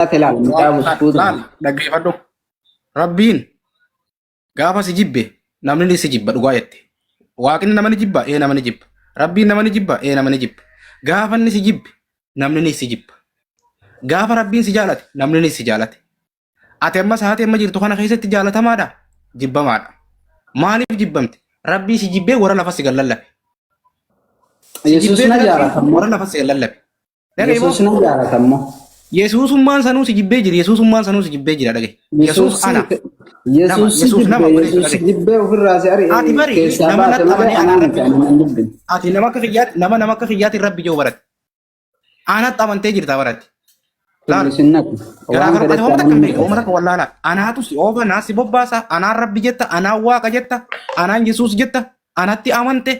Ati laal mucaa buskuutu. Laal dhaggeeffadhu. Rabbiin gaafa si jibbe namni ni si jibba dhugaa jette. Waaqni nama ni jibba ee nama ni jibba. Rabbiin nama ni jibba ee nama ni jibba. Gaafa inni si jibbe namni ni si jibba. Gaafa Rabbiin si jaalate namni ni si jaalate. Ati amma sa'aatii amma jirtu kana keessatti jaalatamaadha jibbamaadha. Maaliif jibbamte? Rabbii si jibbee warra lafa si gad lallabe. Si Yesuus jibbee na Rabbiin jaalata immoo. warra lafa si gad lallabe. Dhaga'i moo? Yesuus na jaalata immoo. Yesuusummaan sanuu si jibbee jira. Yesuusummaan sanuu si jibbee jira dhaga'i. Yesuus Yesuus ana. Nama. Yesuus si Yesuus nama jibbe obboleessa Yesuus si dhaga'i. jibbee ofirraa si ari'e Ati bari keessaa nama baase natti malee amanee anaa anaan miti rabbi ani jiru. nan jibbine. Ati nama akka kiyyaatti nama nama akka kiyyaatti rabbi jiru barate. Anatti amantee jirta barate. Laal. Kun isin naqu. Garaa Waan garuu ati fedhetti hooma takka hin amanuu beektu, hooma takka wallaalaa. Anaatu si oofa, naa si bobbaasa, anaan rabbi jetta, anaan waaqa jetta, anaan Yesuus jetta, anatti amante,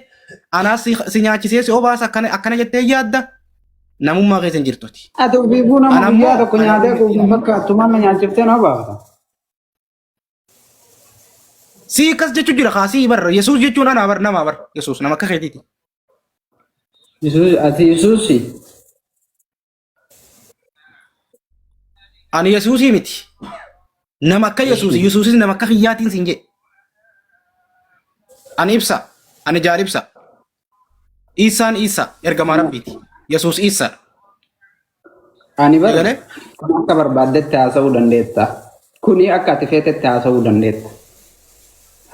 anaa si, si nyaachisee si obaasa, akkana, akkana jettee yaadda. Namummaa keessa hin jirtu ati. Ati ofiifuu nama Ana guyyaa immoo tokko ana nyaatee miti. quufu hin fakkaattu maal na nyaachiftee na obaafta. Si akkas jechuu jira kaasii bar Yesuus jechuun anaa bar namaa bar Yesuus nama akka keetiiti. Yesuus ati Yesuusi. Ani Yesuusii miti. Nama akka Yesuus, Yesuusis nama akka kiyyaatiin siin jedhe. Ani ibsa, ani jaal ibsa. Iisaan Iisa, ergamaa Rabbiiti. Yesuus Iisaadha. Ani bar Egalee? kun akka barbaaddetti haasa'uu dandeetta. Kuni akka ati feetetti haasa'uu dandeetta.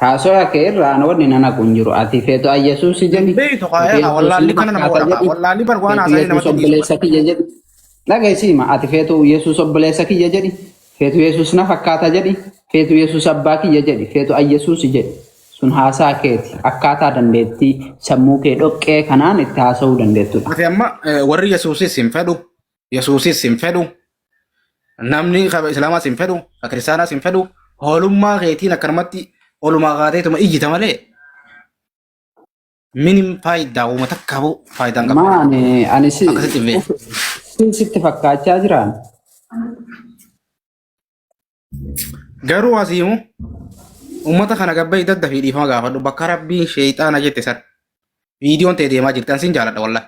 Haasawaa kee irraa ana wanni na naqu hin jiru. Ati feetu Yesuus Hin jedhi. beektu Feetu kaa Yesuus wallaalli na kana nama fakkaata godha kaa. jedhi. Wallaalli bar waan Feetu haasa'anii Yesuus namatti dhiisu bar. obboleessa kiyya jedhi. Dhaga'i siima ati feetu Yesuus obboleessa kiyya jedhi. Feetu Yesuus na fakkaata jedhi. Feetu Yesuus abbaa kiyya jedhi. Feetu Yesuus jedhi. Sun haasaa keeti. Akkaataa dandeettii sammuu kee dhoqqee kanaan itti haasa'uu dandeettudha. Ati amma warri Yesuusis hin fedhu, Yesuusis hin fedhu, namni ka Islaamaas hin fedhu, ka Kiristaanaas hin fedhu, hoolummaa keetiin akkanumatti olumaa kaateetuma iyyita malee minim faayidaa uuma takkaafuu faayidaa hin qabdu. Maa ani ani si Akkasitti hin beeku. si sitti fakkaachaa jiraan. Garuu asii himu uummata kana gabba'i daddafii dhiifama gaafadhu bakka rabbiin sheexaana jette san viidiyoon ta'e deemaa jirti an sin jaaladha wallahi.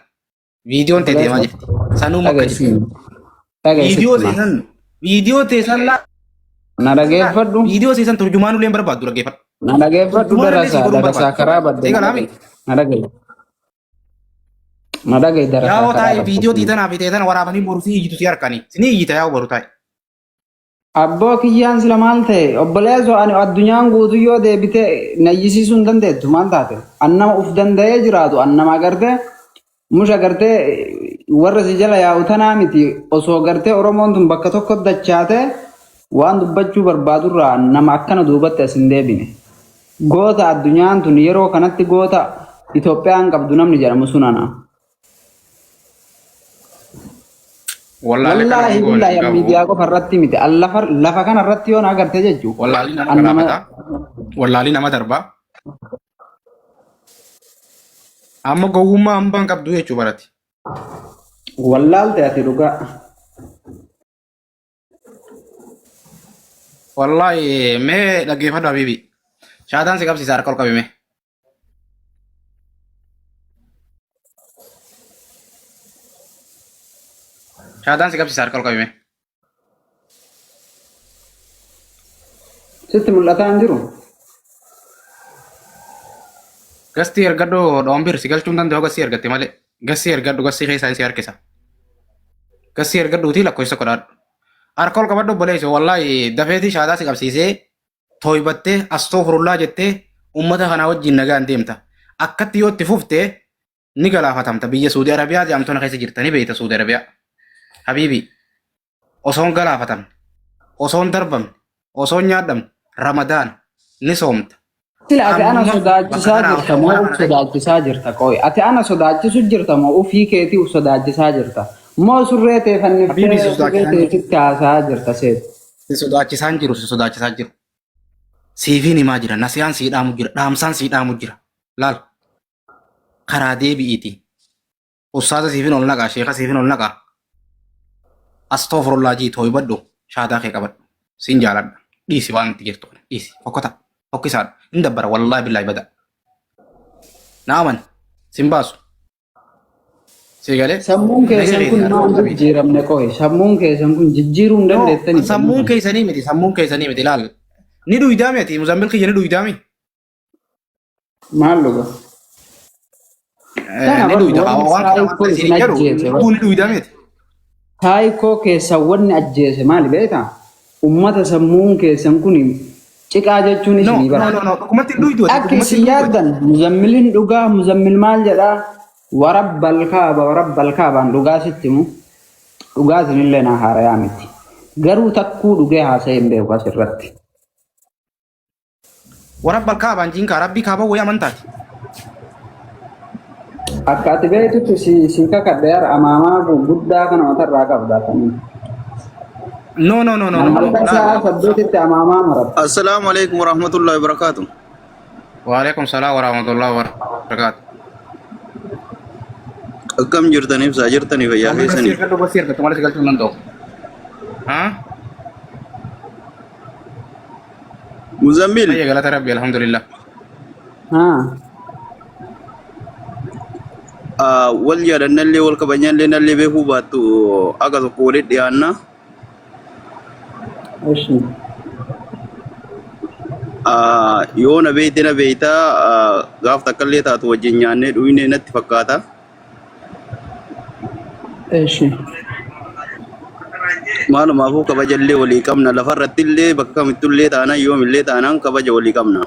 Viidiyoon ta'e deemaa jirti. Sanuu makka Dhaga'i jirti. siima. Dhaga'i Viidiyoo sitti seesan viidiyoo teessan laa Na dhageeffadhu. viidiyoo seesan turjumaanuu leen barbaaddu dhaggeeffadhu. Na dhageeffadhu Turjumaanuu illee sii darasaa godhuun darasaa barbaaddu. karaa badde Eega na laami. dhaga'i. Na dhaga'i. Na dhaga'i darasaa Yaa'oo karaa taa'e badde. viidiyoo tiitanaa fi teetan waraabanii boru si iyyitu si harkanii. Si ni iyyita yaa'oo boru taa'e. Abboo kiyyaan sila maal ta'e obboleessoo ani addunyaan guutuu yoo deebite na iyyisiisuu hin dandeettu maal taate an nama uf danda'ee jiraatu an nama agartee musha gartee warra si jala yaa'u tanaa miti osoo gartee Oromoon tun bakka tokko dachaate waan dubbachuu barbaadurraa nama akkana duubatti as hin deebine. Goota addunyaan tun yeroo kanatti goota Itoophiyaan qabdu namni jedhamu sun ana. Wallaahi kana Wallaahi hin goone billaahi hin an qabu. miidiyaa qofa irratti miti. An lafa lafa kana irratti yoo na agarte jechu. Wallaahi nama An nama galaafata. Wallaahi nama darba. Amma gowwummaa hambaan qabdu jechuu barati. wallaalte ati dhugaa. Wallaahi mee dhaggeeffadhu habiibi. Shaataan si qabsiisa harka ol qabi mee. Shaadaan si qabsiisa harka ol qabime. Sitti mul'ataa hin jiru. Gastii ergadhu dhoonbir si galchuu hin danda'u gastii ergatte malee. Gastii ergadhu gastii keessaa si harkisa. Gastii ergadhuutii lakkoofsa godhaadhu. Harka ol qabadhu obboleessi wallaahi dafeetii shaadaa si qabsiisee tooybattee astoofurullah jettee ummata kanaa wajjin nagaan deemta. Akkatti yoo itti fufte ni galaafatamta. Biyya Suudi Arabiyaa jedhamtu tana keessa jirta ni beekta Suudi Arabiyaa. Habiibi osoon galaafatamne, osoon darbamne, osoon nyaadhamne Ramadaan ni soomta. Sila ati ana Amma bakka sodaachisaa kanaa jirta moo mana uf kana ta'e. sodaachisaa jirta qooyi. Ati ana sodaachisu jirta moo ufii keetii uf sodaachisaa jirta. Moo surree tee Habiibi fanniftee si surree sodaachisaan tee jiru. sitti haasa'aa jirta seet. Si sodaachisaan jiru si sodaachisaa jiru. Siifiin himaa jira. Nasiyaan sii dhaamu jira. Dhaamsaan sii dhaamu jira. Laal karaa deebi'iiti. Ustaaza siifin ol naqaa, sheeka siifin ol naqaa. Astoofurullah jii tooybadhu, shaadaa kee qabadhu. Siin jaaladha. Dhiisi waan itti jirtu kana. Dhiisi. Fokkota. Fokkisaadha. Hin dabbara. Wallaahi billaahi bada. Na amani. Sin baasu. Si galee? Sammuun Naga keessan keeti kun harka maal ol qabiiti. jijjiiramne qoy? Sammuun keessan kun jijjiiruu hin No, dandeettani sammuu sammuun kana. keessanii miti, sammuun keessanii miti laal. Ni dhuydaami ati Muzammil kiyya ni dhuydaami. Maal dhuga? Tana Ni bar dhuyda wanni waan kana saayikoo wanta isin isin jedhu ajjeese bar. dhuguu ni dhuydaami ati. Saayikoo keessan wanni ajjeese maali beektaa? Ummata sammuun keessan kun ciqaa jechuun No, isinii no, bara. no, no, dhugumatti hin dhuydu ati, Akka dhugumatti isin hin dhuydu ati. yaaddan muzammiliin dhugaa muzammil maal jedhaa? Warabbal kaaba warabbal kaabaan dhugaa sitti himu dhugaa isinillee naa haarayaa miti. Garuu takkuu dhugee haasa'ee hin beeku asirratti. Warabbal kaabaan jiinkaa rabbii kaaba wayii amantaati. Akka ati beektutti si si kakadhe yar amaamaa guddaa kana matarraa qabda akkamiin. No, no, no, no, no, no. Halkan sa'a 8tti amaamaa marata. Assalaamu alaikum warahmatullahi wabarakatuh. Waalaikum salaam warahmatullahi wabarakatuh. Akkam jirtan ibsaa jirtanii fayyaa Namni gasii keessanii. ergadhu gasii ergattu malee si galchuu hin danda'u. Haa? Muzammil Fayya galata rabbi alhamdulillah. Haa. Wal yaadannallee wal kabajnallee nallee beekuu baattu aga tokko walitti dhiyaanna. Eshi. Yoo na beeyte na beeyta gaaf takkallee taatu wajjin nyaannee dhuynee natti fakkaata. Eshi. Maalumaafuu kabajallee walii qabna lafarrattillee bakka kamittullee taanaan yoomillee taanaan kabaja walii qabna.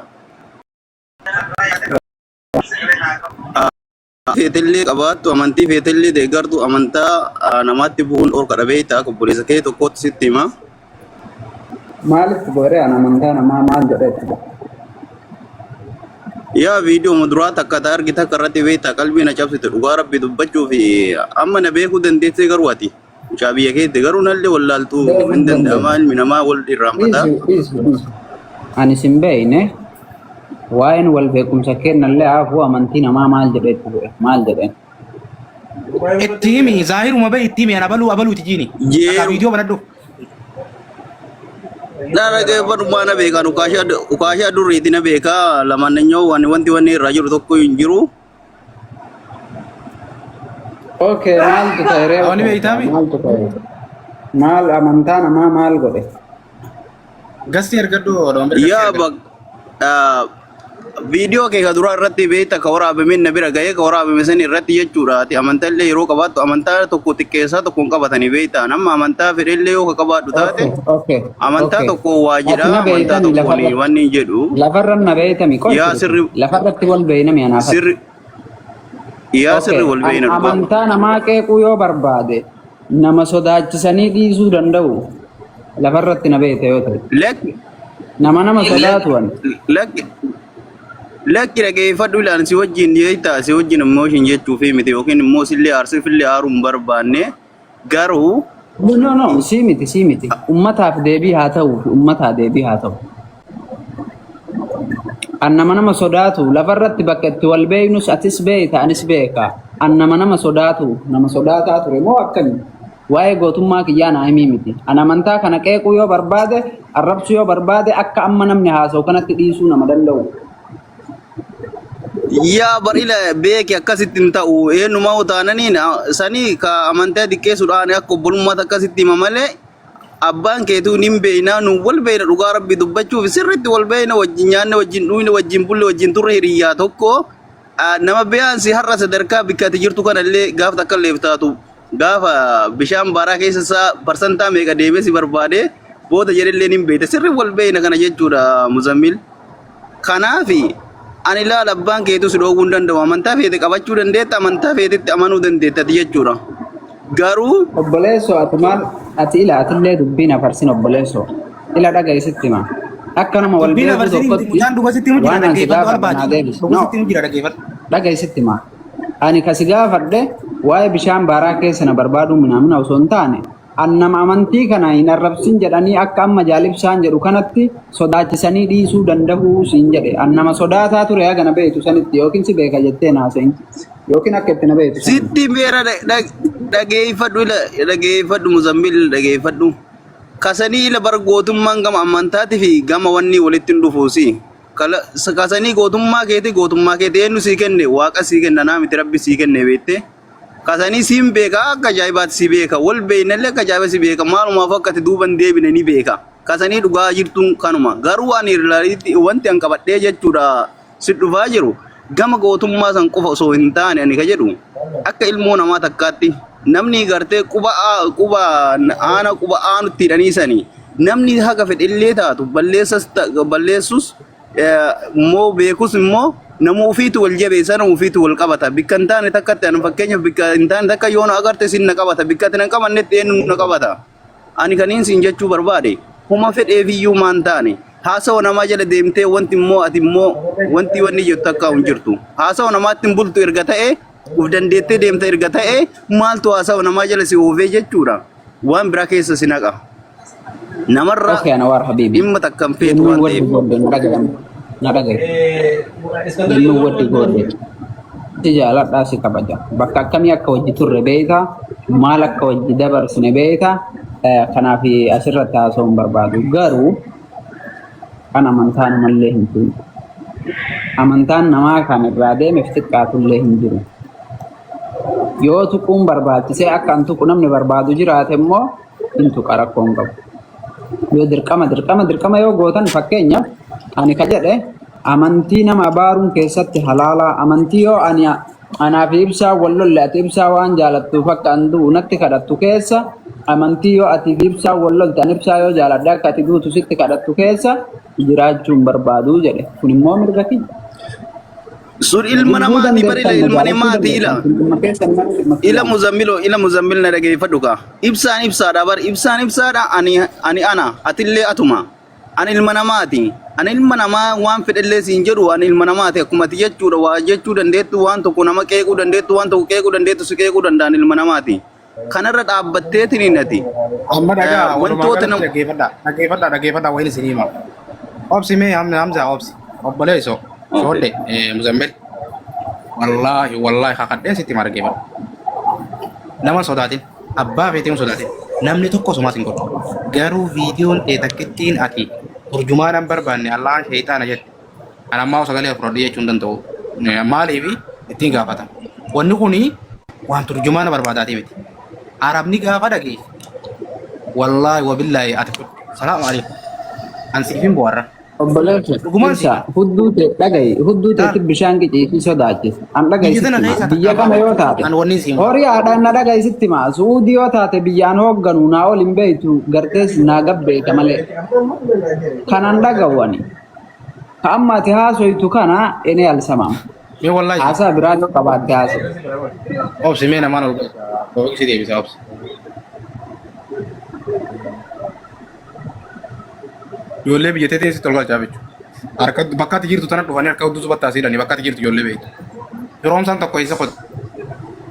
Feetellee qabaattu amantii feetellee deeggartu amantaa namaatti bu'uun dhorkadha beektaa akka obboleessa kee tokkootti sitti hima. Maalitti booree an amantaa namaa maal jedhee itti ba'a? Yaa viidiyoo muduraa takka ta argi takka irratti beektaa qalbii na cabsite dhugaa rabbi dubbachuu fi amma na beekuu dandeessee garuu ati mucaa biyya keetti garuu nallee wallaaltuu Beekuu hin danda'ama dandeessa. ilmi namaa wal irraanfata. Dhiisi dhiisi dhiisi. Ani sin beekne waa'een wal beekumsa kennallee haafuu amantii namaa maal jedhee itti bu'e maal jedheen. Itti himi zaahiruma bahi itti himi an abaluu abaluuti jiini. Akka Jeeru viidiyoo banadhu. Dhaggeeffadhumaa na beekan ukaashaa durriiti na beekaa lamaan waan wanti wanni irraa jiru tokko hin jiru. Okay, maaltu ta'e ree Awani beeytaami? maaltu ta'e? Maal amantaa namaa maal godhe? Gasti ergadhu dhoombe gasti Yaa ergadhu. bak viidiyoo kee ka duraa irratti beekta ka waraabame na bira ga'ee ka waraabame san irratti jechuudha. Ati amantaa illee yeroo qabaattu amantaa tokko xiqqeessaa tokko hin qabatanii beekta. Nama amantaa fedhe illee yoo ka qabaadhu taate Okay, okay, amantaa okay. tokko waa Ati jedha na amantaa beeytami tokkoon lafarratti wanni hin jedhu. lafarra na beeytami Yaa qoy sirri lafarratti wal beeynami anaaf ati. sirri yaa Okay, sirri wal an beeyna dhugaa. amantaa namaa qeequu yoo barbaade nama sodaachisanii dhiisuu danda'u lafarratti na beeyta yoo ta'e. Lakki Nama nama sodaatu ani. lakki lakki dhageeffadhu ilaan si wajjin jeetta si wajjin immoo ishin jechuufi miti yookiin immoo sillee aarsuufillee aaruu hin barbaanne garuu No, no, no, sii miti, sii miti. Ummataaf deebii haa ta'u, ummataa deebii haa ta'u. An nama nama sodaatu lafarratti bakka itti wal beeknus atis beekta anis beeka. An nama nama sodaatu nama sodaataa ture moo akkami? Waa'ee gootummaa kiyyaa naa himii miti. An amantaa kana qeequu yoo barbaade, arrabsuu yoo barbaade akka amma namni haasa'u kanatti dhiisuu nama danda'u. Yaa barila beeki akkasitti hin ta'u eenyumaa utaananiin sanii ka amantaa xiqqeessuudhaan akka obbolummaatti akkasitti hima malee abbaan keetuu nin beeknaa nu wal beekna dhugaa rabbi dubbachuuf sirriitti wal beekna wajjin nyaanne wajjin dhuyne wajjin bulle wajjin turre hiriyyaa tokko nama beeyansi har'a sadarkaa bikka ati jirtu kanallee gaaf takka illee taatu gaafa bishaan baaraa keessa isaa parsantaa meeqa deemee si barbaade booda jedhellee nin beekta sirri wal beekna kana jechuudha muzammil. Kanaafi ani ilaala abbaan keetu si dhoowwuu hin danda'u. Amantaa feete qabachuu dandeetta, amantaa feetetti amanuu dandeetta ati jechuudha. Garuu Obboleessoo ati maal ati ila atillee dubbiin afarsin obboleessoo ila dhaga'i sitti hima. Akka nama wal Dubbiin beekuu afarsinii miti tokkotti mucaan dhuga sitti himu jira waan ani si dhaggeeffadhu gaafadhe naa albaati. deebisi. Dhuga No sitti himu jira dhaggeeffadhu. dhaga'i sitti hima. Ani ka si gaafadhe waa'ee bishaan baaraa keessa na barbaaduu minaamina osoo hin taane an nama amantii kana hin arrabsin jedhanii akka amma jaalibsaan jedhu kanatti sodaachisanii dhiisuu danda'uu siin jedhe. An nama sodaataa ture haga na beektu sanitti yookiin si beeka jettee na haasa'in yookiin akka itti na beektu sanitti. sitti meera dhageeffadhu ila dhageeffadhu muzammil dhageeffadhu. Kasanii ila bar gootummaan gama amantaatii fi gama wanni walitti hin dhufuusi. Kasanii gootummaa keeti gootummaa keeti eenyu sii kenne waaqa sii kenna naa miti rabbi sii kenne beekte. Kasanii siin beeka akka ajaa'ibaatti si beeka wal beeynallee akka ajaa'iba si beeka maalumaaf akka ati duuban deebine ni beeka. Kasanii dhugaa jirtuun kanuma garuu ani irraatti wanti an qabadhee jechuudha si dhufaa jiru gama gootummaa san qofa osoo hin taane ani ka jedhu akka ilmoo namaa takkaatti namni gartee quba quba aana quba aanutti hidhanii sanii namni haga fedhillee taatu balleessas balleessus immoo beekus immoo nama ofiitu wal jabeessa nama ofiitu wal qabata bikka hin taane takkatti ani fakkeenyaaf bikka hin taane takka yoo na agarte sin na qabata bikka ati na hin qabannetti eenyu na qabata ani kaniin siin jechuu barbaade homa fedheefiyyuu maan taane haasawa namaa jala deemtee wanti immoo ati immoo wanti wanni jettu takka hin jirtu haasawa namaatti hin bultu erga ta'e uf dandeettee deemta erga ta'e maaltu haasawa namaa jala si oofee jechuudha waan biraa keessa si naqa namarraa Okay, Anwar Habibi. dhimma takka hin feetu Yemmuu waan waddi ta'eef. goodde na dhagayan. Na dhagaye. Yemmuu waddi goodde. Si jaaladhaa si kabaja. Bakka akkamii akka wajji turre beeyta. Maal akka wajji dabarsine beeyta. Kanaaf asirratti haasa'uu hin barbaadu. Garuu kan amantaa namallee hin tuqne. Amantaan namaa kan irraa deemeef xiqqaatullee hin jiru. Yoo tuquun barbaachisee akka an tuqu namni barbaadu jiraate immoo hin tuqa rakkoo hin qabu. Yoo dirqama dirqama dirqama yoo gootan fakkeenyaaf ani ka jedhe amantii nama abaaruun keessatti halaalaa amantii yoo ani anaa fi ibsaa wal lolle ati ibsaa waan jaalattuuf akka an du'u natti kadhattu keessa amantii yoo ati fi ibsaa wal lolte an ibsaa yoo jaaladhe akka ati duutu sitti kadhattu keessa jiraachuu hin barbaadu jedhe kun immoo mirga kiyya. Sun Na ilma jibbuu namaati bari dandeettan na ilma jaalachuu namaati ila. dandeettan kun dhimma keessan malee dhimma Ila kiyyaa miti. muzammilo ila muzammil na dhageeffadhu kaa. Ibsaan ibsaadha bar ibsaan ibsaadha ani ani ana atillee atuma. Ani ilma namaati. Ani ilma namaa waan fedhellee siin jedhu ani ilma namaati akkuma ati jechuudha waa jechuu dandeettu waan tokko nama qeequu dandeettu waan tokko qeequu dandeettu si qeequu danda'an ilma namaati. Kanarra dhaabbatteetiin ati Amma dhagaa walumaa wantoota galatti nam dhaggeeffadhaa dhaggeeffadhaa dhaggeeffadhaa wayin isin hima. Obsi mee Hamza Hamza obsi obboleesso Okay. shoodde Muzammil wallaahi wallaahi kakadheen sitti hima dhaggeeffadhu. Nama hin sodaatin abbaa feetii hin sodaatin namni tokko sumaas hin godhu. Garuu viidiyoon tee takkittiin ati turjumaana hin barbaanne Allahan sheeyxaana jette. An ammaa sagalee fudhadhu jechuu hin danda'u. Maaliif ittiin gaafatan. Wanni kuni waan turjumaana barbaadaatii miti. Arabni gaafa dhagee wallaahi wabillaahi ati salaamu alaikum. An siif hin bu'arra. Obboleessa Dhugumaan ibsa siif. hudduu tee dhaga'i hudduu Laal teetti bishaan qiciisii sodaachisa. An dhaga'i biyya sitti tana hima. keessa Biyya takka kama yoo taate an wanni siin horii haadhaan na dhaga'i sitti hima. Su'uudii yoo taate biyyaan hoogganu naa ol hin beektu gartees naa gabbeeka malee. Kanan dhaga'u ani. Ka amma ati haasoytu kana inni alsamaam. Mee wallaahi Haasaa biraa yoo qabaatte haasa'i. obsi mee namaan ol galcha. Obsi deebisa obsi. Ijoollee biyya teetiin sitti ol galchaa jechuudha. Harka bakka ati jirtu tana dhufanii harka hudduu subatta asiidhani bakka ati jirtu ijoollee beektu. Firoomsaan tokko eessa qotu?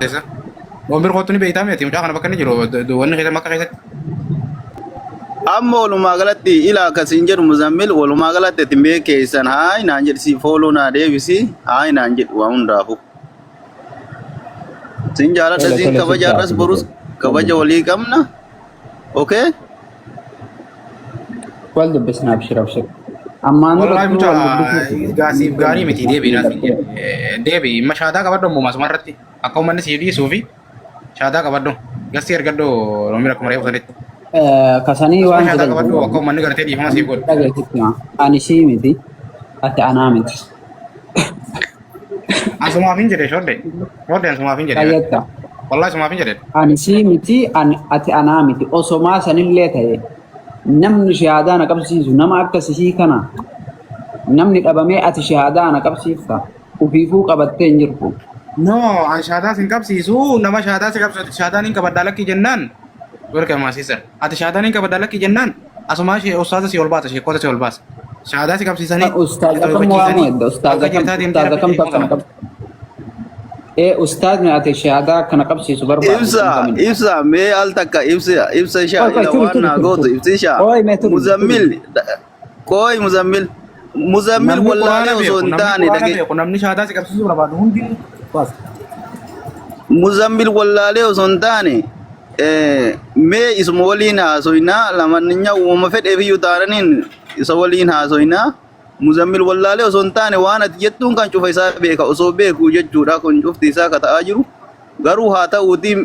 Eessa? Bombir kootu ni beektaa miti mucaa kana bakka inni jiru wanni keessa makka keessatti. Amma walumaa galatti ila akkasiin jedhu Muzammil walumaa galatti ati mee keessan haay naan jedhi si fooloo naa deebisi haay naan jedhi waa hundaafu. Sin jaaladha Tole sin tole kabaja har'as sitti borus kabaja walii qabna. Okay? Wal dubbisna abshir abshir. Ammaan Wallaahi durattuu wal mucaa dubbisuuf gaasiif gaarii miti deebi naaf deebi imma shaadaa qabadhu ammoo asuma irratti akka uummanni siif dhiisuu fi shaadaa qabadhu gastii ergadhu roomira akkuma reefu sanitti. Kasanii Asuma waan shaadaa jedhan qabadhu akka uummanni gartee dhiifama siif godhu. dhageessitti hima. Ani sii miti ati anaa miti. Asumaaf hin jedhe shoodde shoodde asumaaf hin jedhe. Fayyadda. Wallaahi asumaaf hin jedhe. Ani sii miti ati anaa miti osomaa sanillee ta'e namni shahaadaa na qabsiisu nama akka sisii kana namni dhabamee ati shahaadaa na qabsiifta ufiifuu qabattee hin jirtu. No, an shaadaa sin qabsiisu nama shaadaa si qabsiisu shaadaan hin qabaddaa lakkii jennaan. Welcome my sister. Ati shaadaan hin qabaddaa lakkii jennaan asumaa ishee ustaaza si ol baasa sheekota si ol baasa. Shaadaa si qabsiisanii Ustaaza kam waamuu edda ustaaza bakka kam jirtaa deemtee ustaaza rabbi kamtu ishee akkana qabsiisa. Ee ustaazni ati shahaadaa akkana qabsiisu barbaadu Ibsa sun kamini. ibsa mee al takka ibsa ibsa ishaa Qoy qoy ila turi waan turi naa turi gootu turi. ibsi ishaa Qoy mee turi turi. muzammil qooy muzammil muzammil Namni wallaalee quraana osoo beeku hin namni taane quraana dhage beeku namni shaadaa si qabsiisuu barbaadu hundinuu baasa. Muzammil wallaalee osoo hin taane mee isuma waliin haasoynaa lamanninya uumama fedheef iyyuu taananiin isa waliin haasoynaa Muzammil wallaalee osoo hin taane waan ati jettuun kan cufa isaa beeka osoo beeku jechuudha kun cufti isaa ka ta'aa jiru. Garuu haa ta'uutii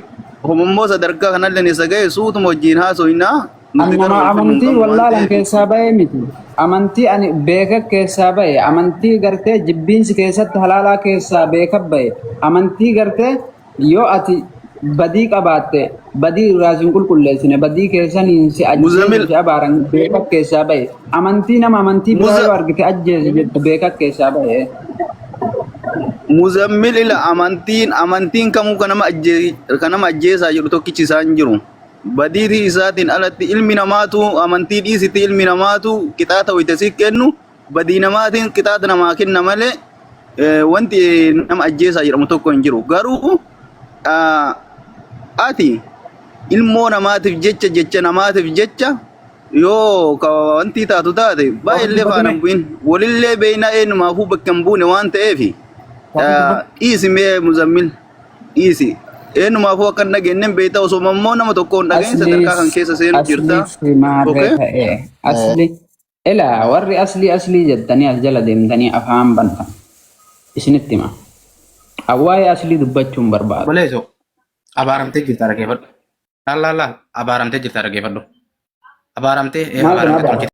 homommoo sadarkaa kanallee isa ga'e suutuma wajjin haasoynaa nuti Ani gara nama wal fidnu hin amantii qabnu waan wallaalan ta'eef. keessaa ba'e miti. Amantii ani beeka keessaa ba'e. Amantii gartee jibbiinsi keessatti halaalaa keessaa beeka ba'e. Amantii gartee yoo ati badii qabaatte badii irraa sin qulqulleessine badii keessaniin si ajjeesu Muzamil si abaaran beeka keessaa ba'e. Amantii nama amantii biraa Muza yoo argite ajjeesi jettu beeka keessaa ba'e. Muzammil ila amantiin amantiin kamuu kan nama ajjee kan nama ajjeesaa jedhu tokkichi isaan jiru. Badiitii isaatiin alatti ilmi namaatu amantii dhiisiti ilmi namaatu qixaata wayita si kennu badii namaatiin qixaata namaa kenna malee wanti nama ajjeesaa jedhamu tokko hin jiru. Garuu ati ilmoo namaatiif jecha jecha namaatiif jecha yoo ka wanti taatu taate baay'eellee faana hin bu'in walillee beeynaa eenyumaafuu bakka hin buune waan ta'eef dhiisi mee Muzammil dhiisi eenyumaafuu akka hin dhageenye beekta osoo immoo nama tokko hin dhagahin sadarkaa kan keessa seenu jirta. Asli maarree Okay? ta'e asli ilaa warri aslii aslii jettanii as jala deemtanii afaan bantan isinitti hima. Waa'ee aslii dubbachuun barbaadu. Obboleessoo abaaramtee jirta dhaggeeffadhu. Laal laal laal abaaramtee jirta dhaggeeffadhu. Abaaramtee Maal kun abaaramtee abaara? tolchite.